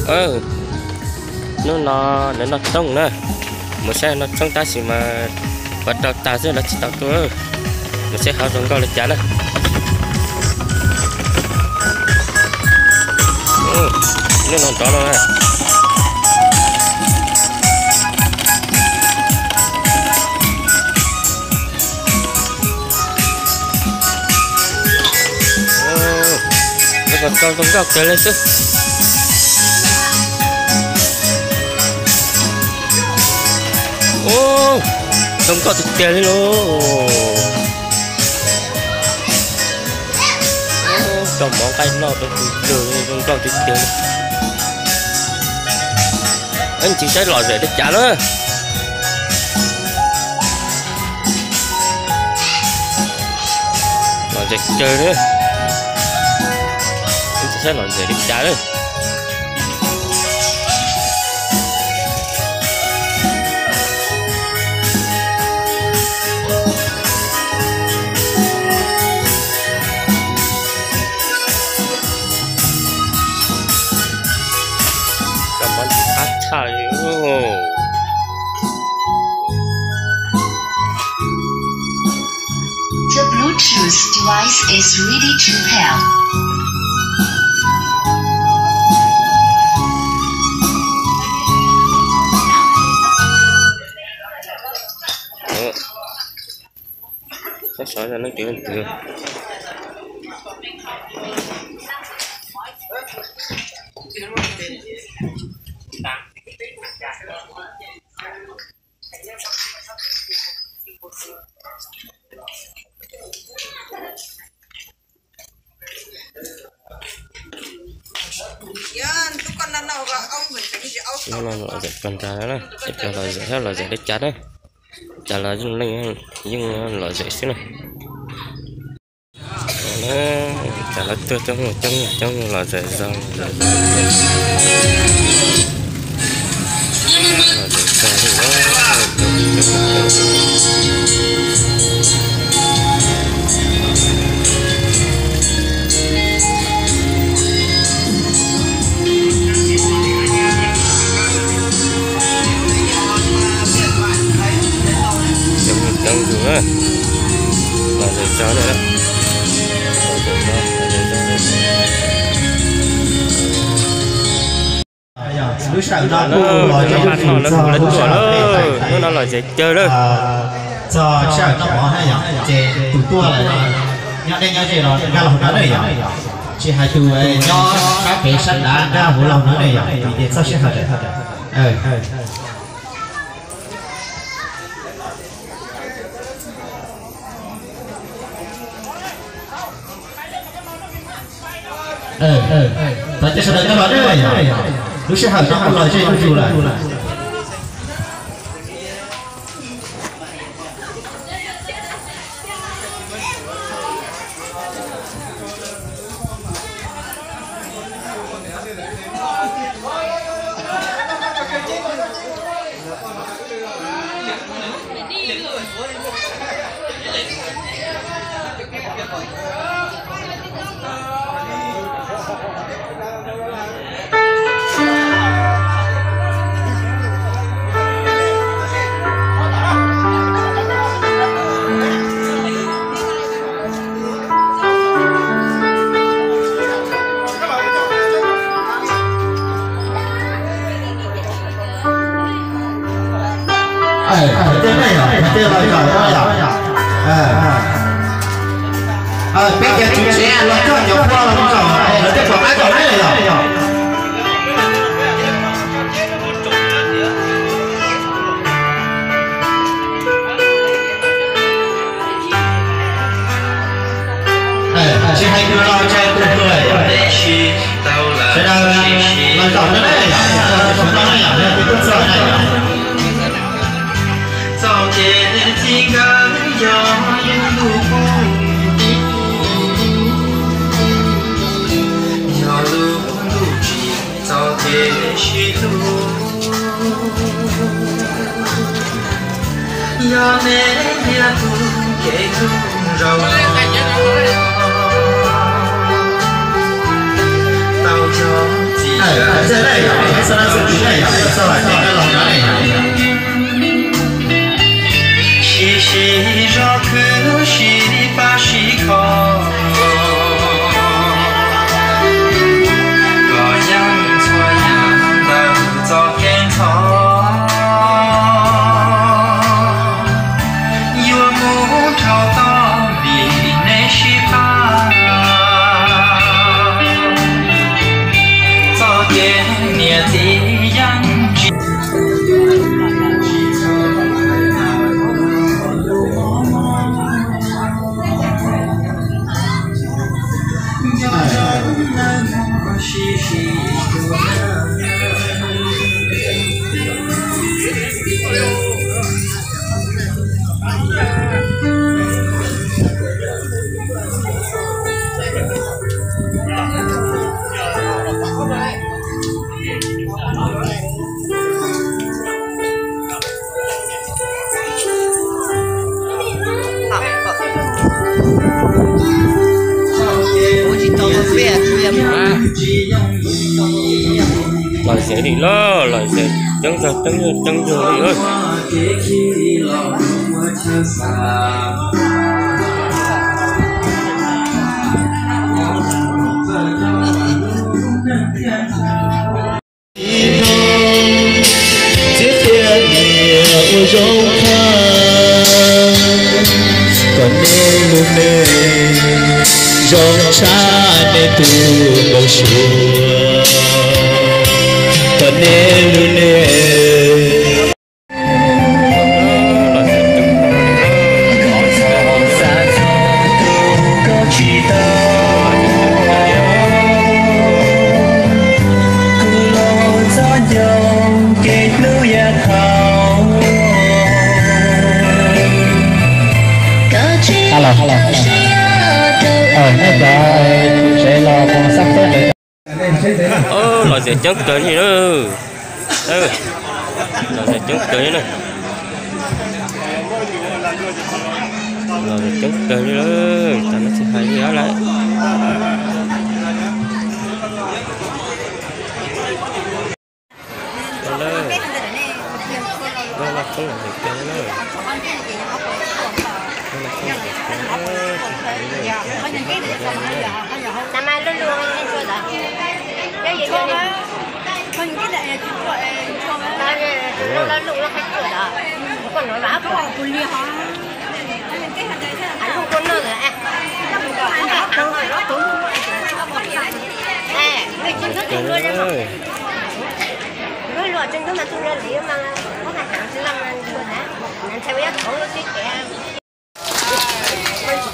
Hnub no lawv noj tshoob na, mus saib noj tshoob tab sis mas pov rau tas xwb lawv tsis tau tuaj. Mus saib hauv zoo nkauj li cas na. Hnub no nrov no na. Lawv kom tso zoo nkauj kawg li xwb. Ub, zoo nkauj tiag tiag li lauj. Ub, cov mov nqaij noj rau tus twg zoo nkauj tiag tiag li. Ib ntsis saib lom zem li cas na. Lom zem kawg na. Ib ntsis saib lom zem li cas na. Cov mov ntxim qab tshaj li. The Bluetooth device is ready to pair. Sab sov neeg twg leej twg. Hnub no lom zem kawg nkaus na, seb puas lom zem thiab lom zem li cas na. Cas los yeej, yeej lom zem xwb na. Cas los tuaj coob coob coob, lom zem zog, lom zem zog li. Coob coob zus na, lom zem zog na, lom zem zog, lom zem zog na. Lub sij hawm no kuj los txog lub sij hawm peb, hnub no lom zem kawg lawm. Txog sij hawm noj mov na yom, ces tus tuaj lawm nyob deb nyob ze los nkag los hauv no na yom. Tsis hais tus nyob sab pem sab nrad nkag hauv los hauv no na yom, vim tias txog sij hawm lawm. Thov caw sawv daws nyob los na yom, lub sij hawm no kuj los ze zuj zus lawm. Tej nej yom, tej los zaum yom. Peb cov tswv tsev los coj cov phuaj los zaum, lawv tej pom qab zaum nej yom. Tsis hais tus laus tsis hais tus hluas, sawv daws los zaum no na yom, sawv daws los zaum no na yom, yog tus tuaj txog na yom. Txoj kev txij nkawm yog lub ntuj, yog lub ntuj tsim txoj kev sib hlub. Yog nej thiaj txuj kev hlub zaum no. Tau yog txij nkawm Sib sib zog khwv sib pab sib kho, los yeej txhua yam ntawm txoj kev ntxhov. Yuav mus dhau tod vim nej sib pab, txoj kev niam txiv yeej tsis Lom zem li lawm, lom zem coob zog coob zog coob zog li lawm. Txiv tiag niam ua zoo khaws, kom nej lub neej zoo tshaj nej tus npau suav, kom nej lub neej Lom zem coob kawg li na. Lom zem coob kawg li na. Lom zem coob kawg li lawm, tam no tsis hais li lawm.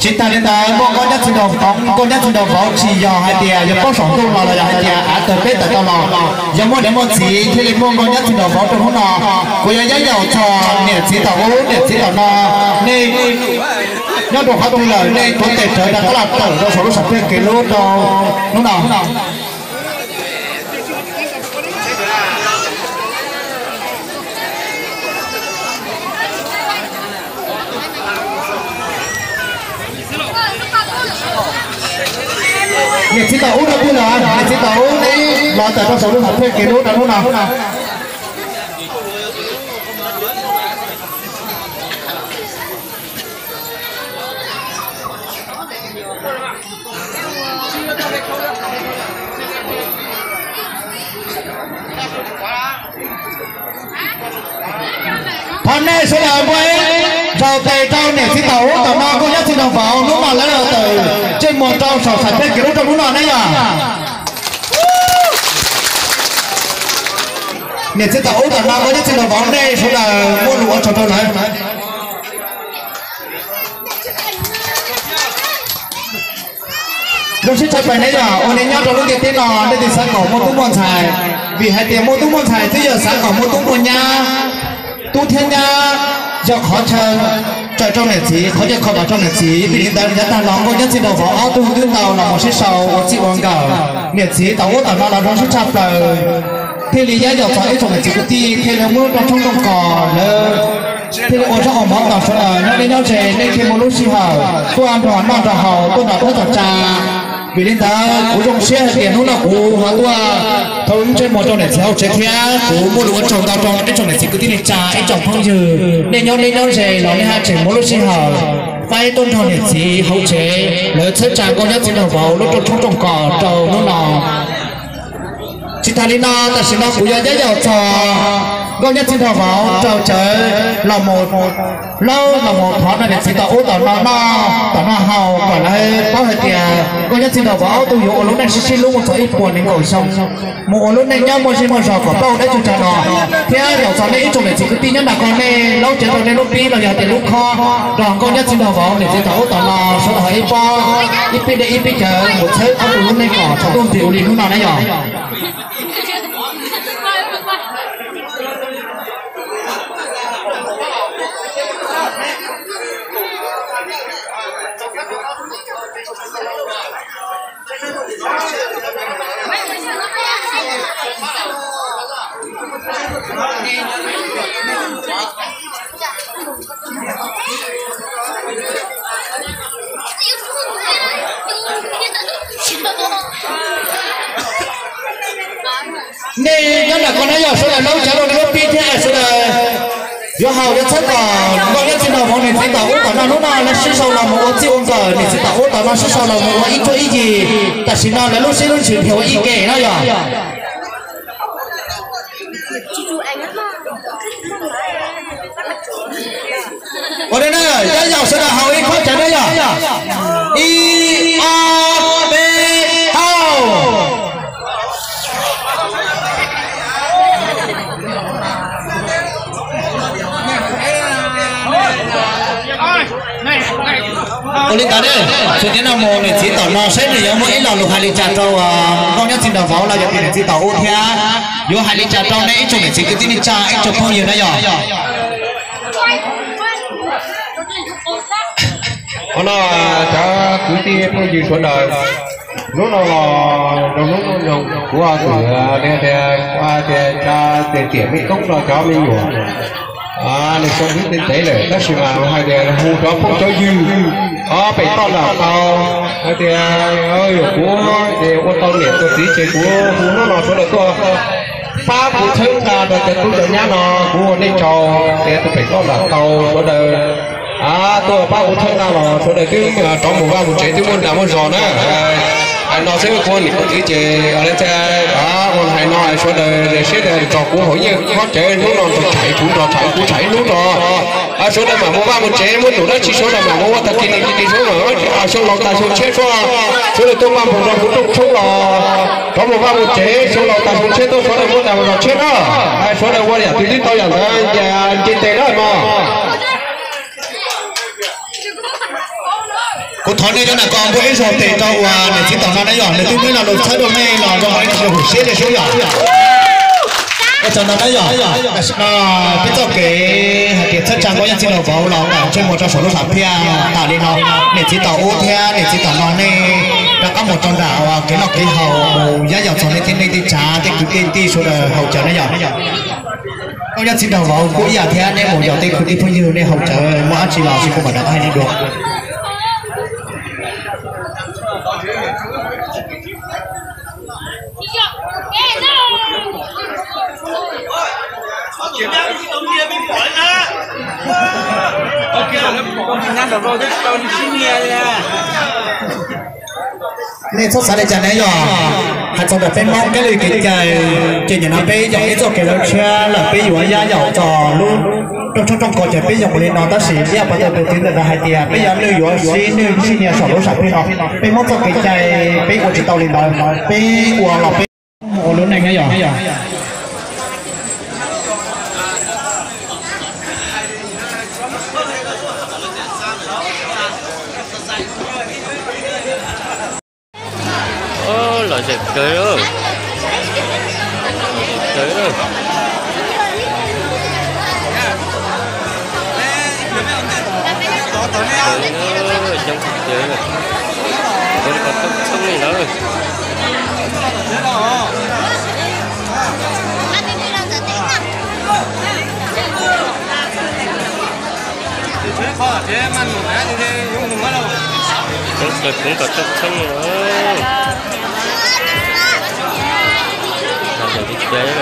Tsis tas li ntawd, muaj nkauj nyab txiv nraug vauv, nkauj nyab txiv nraug vauv tsis yog hais tias yog paub saum ntuj los los yog hais tias av tawg peb tawm tau los, yog muaj niam muaj txiv thiaj li muaj nkauj nyab txiv nraug vauv rau hnub no. Kuv yuav yaub yaum txog niam txiv tom ub niam txiv tom no, nej nyob rau qhov twg lawm nej tuav tes rawv rov qab los tawm rau saum lub sam thiaj kev lub rau hnub no. Niam txiv tom ub rau twg lawm, niam txiv tom ub neb los tawm rau saum lub sam thiaj kev lub rau hnub no. Thov nej sawv daws npuaj zaus tes rau niam txiv tom ub tom no, nkauj nyab txiv nraug vauv, hnub no lawv los tawm ntsej muag rau saum sam thiaj kev lub rau hnub no ne yom. Niam txiv tom ub tom no, nkauj nyab txiv nraug vauv, nej sawv daws muaj lus ua tsaug rau lawv. Zoo siab tshaj plaws ne yom, ua nej nyob rau lub ntiaj teb no nej tsis xav kom muaj tub muaj ntxhais, vim hais tias muaj tub muaj ntxhais twb yog xav kom muaj tub muaj nyab. Tub thiab nyab yog qhov chaw raws rau niam txiv, qhov chaw kho vam rau niam txiv. Vim li ntawd yav tag los nkauj nyab txiv nraug vauv ob tug twb tau los mus sib sau ua txij ua nkawm. Niam txiv tom ub tom no los zoo siab tshaj plaws, thiaj li yaub yaum txog ib tsoom niam txiv kwv tij thiaj li muab rau tshoob rooj kos lawv thiaj li ua zaub ua mov tom sawv daws nyob deb nyob ze, nej thiaj muaj lub sij hawm tuaj nrog noj nrog haus, tuaj nrog thab tom tsa. Vim li ntawd kuv zoo siab hais tias hnub no kuv ho tuaj thov ntsej muag rau niam txiv hauv tsev thiab kuv muaj lus ua tsaug ntau rau ib tsoom niam txiv kwv tij neej tsa, ib tsoom phooj ywg, nej nyob nej nyob ze los nej haj tseem muaj lub sij hawm faib tuaj nrog niam txiv hauv tsev lawv txhawb tsa nkauj nyab txiv nraug vauv lub rooj tshoob rooj kos rau hnub no. Tsis tas li no, tam sim no kuv yuav nyob yaum txog nkauj nyab txiv nraug vauv raug cawv los mus, laub los mus thov niam txiv tom ub tom no noj tom no haus kom lawv paub hais tias nkauj nyab txiv nraug vauv ob tug yuav ua lub neej sib sib hlub mus txog ib puas nees nkaum xyoo, mus ua lub neej nyob muaj zej muaj zos kom pauj dab tsi tsa no. Thiab yaum txog nej ib tsoom niam txiv kwv tij nyob nram ko nej laub cev rau nej lub pib los yog tias lub khob rau nkauj nyab txiv nraug vauv niam txiv tom ub tom no sawv daws ho ib pob ib pib dej ib pib cawv mus txhawb ob tug lub neej kom txhob tuaj nti ua li hnub no na yog. Nej nyob nram ko na yog sawv daws laub cev rau nej lub pib thiab sawv daws yuav haus yuav txhawb kom nkauj nyab txiv nraug vauv niam txiv tom ub tom no hnub no lawv sib sau los mus ua txij ua nkawm, niam txiv tom ub tom no sib sau los mus ua ib cuab ib yig, tam sim no lawv lub siab lub ntsws dhia ua ib ke na yog. Ua li na, nyob yaum sawv daws haus ib khob cawv na yog. Ib, ob, peb, haus. Ua li ntawd ne, txuas ntxiv no mus niam txiv tom no saib nws yuav muaj ib lo lus hais li cas rau nkauj nyab txiv nraug vauv los yog tias niam txiv tom ub thiab yuav hais li cas rau nej ib tsoom niam txiv kwv tij neej tsa ib tsoom phooj ywg na yog. Ua no, cov kwv tij phooj ywg sawv daws, hnub no los rau hnub nyoog kuv ho txawm li tias tias tsa tias tiam me koob rau cov me nyuam, nws xyoo xwb ntev ntev lawm tab sis mas hais tias hu cov phooj cov ywg pem toj nram tau hais tias yog kuv ces ua tau niam tau txiv ces kuv hu hnub no sawv daws tuaj pab kuv txhawb nqa rau cov tub cov nyab no, kuv ua nej tsaug tias tus pem toj nram tau sawv daws. Tuaj pab kuv txhawb nqa los sawv daws twb rov mus vaj mus tsev twb muaj nram muaj zos na. Hais no xwb kuv niam kuv txiv ces ua hais no sawv daws siab tias nrog kuv haus ib khob cawv hnub no nrog tshais kuv nrog tshais kuv tshais ib hnub rau sawv daws mam mus vaj mus tsev muaj num dab tsi sawv daws mam mus ua tag kis num kis sawv daws xyoo laus tas xyoo tshiab sua sawv daws tuaj pab mus nrog kuv rooj tshoob los rov mus vaj mus tsev xyoo laus tas xyoo tshiab tuaj sawv daws muaj nram mus zos tshiab na. Sawv daws ua yam twg twb tau yam ntawd nce tes na mog. Kuv thov nej nyob nram ko npuaj ib zaug tes rau uas niam txiv tom no na yog, nws twb muaj ib lo lus txhawb rau nej los zoo ib tug hwm siab li sub yom. Ua tsaug ntau na yog, tam sim no peb txoj kev hais tias txhawb tsa nkauj nyab txiv nraug vauv los ntsej muag rau saum lub sam phiaj tas li no, niam txiv tom ub thiab niam txiv tom no nej rov qab mus rau nram uas kev noj kev haus mus yaub yaus txog nej tej neej tej tsav tej kwv tej tij sawv daws haus cawv na yog. Nkauj nyab txiv nraug vauv kuj ib yam thiab, neb mus yaus tej kwv tij phooj ywg nej haus cawv muaj dab tsi los sib kuj mam rov qab hais nej dua. Nej txhob xav li cas ne yog hais txog ntawm peb Hmoob kab li kev cai, ces nim no peb yoom ib txoj kev lawv tshiab lawm, peb yuav yaub yaus txog lub rooj tshoob rooj kos ces peb yoom mus li no, tab sis ib yam pas tas tus txiv ntawm ntawd hais tias peb yuav nws yuav sib nws sib nias saum lub sam phiaj no, peb Hmoob txoj kev cai peb ua tsis tau li ntawd, peb ua los peb ua lub neej na yog. Lom zem kawg, zem kawg. Coob tiag, coob li ntawd. Coob kawg, coob kawg, tseeb tseeb li. Los lawm tiag tiag.